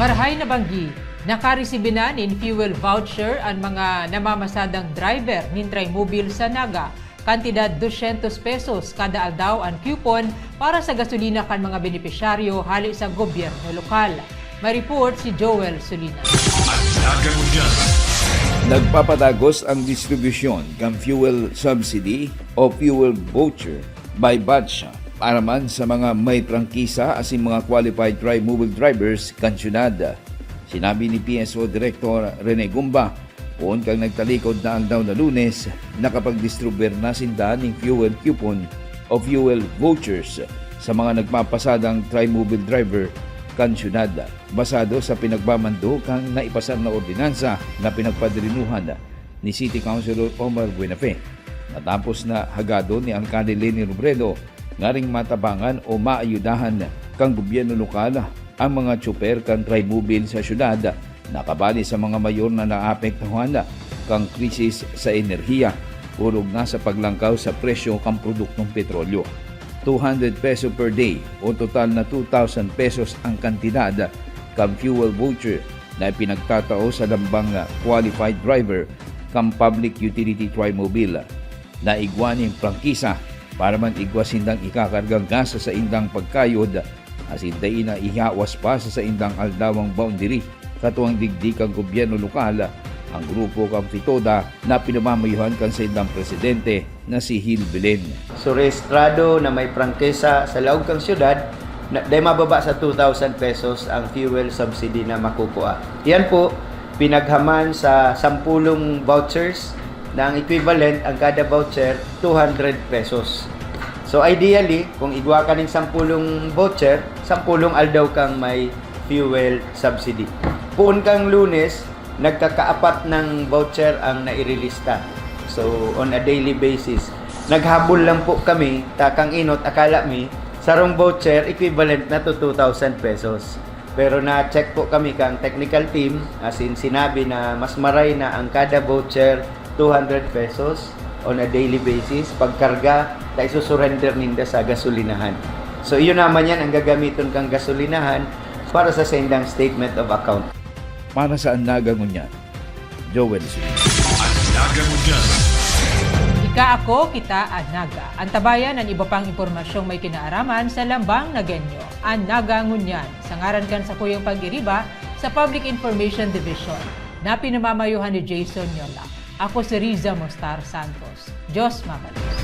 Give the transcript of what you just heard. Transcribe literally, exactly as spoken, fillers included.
Marahay na banggi, nakaresibi na nin fuel voucher an mga namamasadang driver nin Trimobile sa Naga. Kantidad dosyentos pesos kada aldaw an coupon para sa gasolina kan mga benepisyaryo hale sa gobyerno lokal. May report si Joel Solinas. At nagangunyan. Nagpapadagos ang distribusyon kan fuel subsidy o fuel voucher by batch para man sa mga may prangkisa asin mga qualified Trimobile drivers kan syudad. Sinabi ni P S O Director Rene Gumba, poon kan nagtalikod na aldaw na Lunes, nakapagdistribuir na sinda nin fuel coupon o fuel vouchers sa mga nagpapasadang Trimobile driver kan syudad, basado sa pinagbamando kan naipasar na ordinansa na pinagpadirinuhan ni City Councilor Omar Buenafe. Natapos na hagadon ni Alkalde Leni Robredo ngaring matabangan o maayudahan kan gobyerno lokal ang mga tsoper kan Trimobile sa syudad, na kabali sa mga mayor na naapektuhan kan krisis sa enerhiya, orog na sa paglangkaw sa presyo kan produktong petrolyo. Two hundred peso per day o total na two thousand pesos ang kantidad kan fuel voucher na ipinagtatao sa lambang qualified driver kan public utility Trimobile na igwa nin prangkisa para man igwa sindang ikakargang gas sa saindang pagkayod, asin dai na ihawas pa sa saindang aldawang boundary. Katuang digdi kan gobyerno lokal ang grupo kan Fitoda na pinamamayohan kan saindang presidente na si Hil Belen. So, rehistrado na may prangkisa sa laog kan syudad, na, dai mababa sa two thousand pesos ang fuel subsidy na makukua. Yan po, pinaghaman sa sampulong vouchers na ang equivalent, ang kada voucher, two hundred pesos. So, ideally, kung igwa ka ning sampulong voucher, sampulong aldaw kang may fuel subsidy. Poon kang Lunes, nagkakaapat ng voucher ang nairelista. So, on a daily basis. Naghabol lang po kami, takang inot, akala mi, sarong voucher equivalent na to two thousand pesos. Pero na-check po kami kang technical team, as in sinabi na mas maray na ang kada voucher two hundred pesos on a daily basis, pagkarga, ta isusurrender ninda sa gasolinahan. So, iyon naman yan ang gagamiton kang gasolinahan para sa saindang statement of account. Para sa An Naga Ngunyan, Joel Sulis. An Naga Ngunyan. Ika, ako, kita, An Naga. Antabayan an iba pang impormasyong may kinaaraman sa Lambang Nagenyo. An Naga Ngunyan, sa ngaran kan sakuyang pag-iriba sa Public Information Division, na pinamamayohan ni Jason Yola. Ako si Riza Mostar Santos. Diyos mabalos.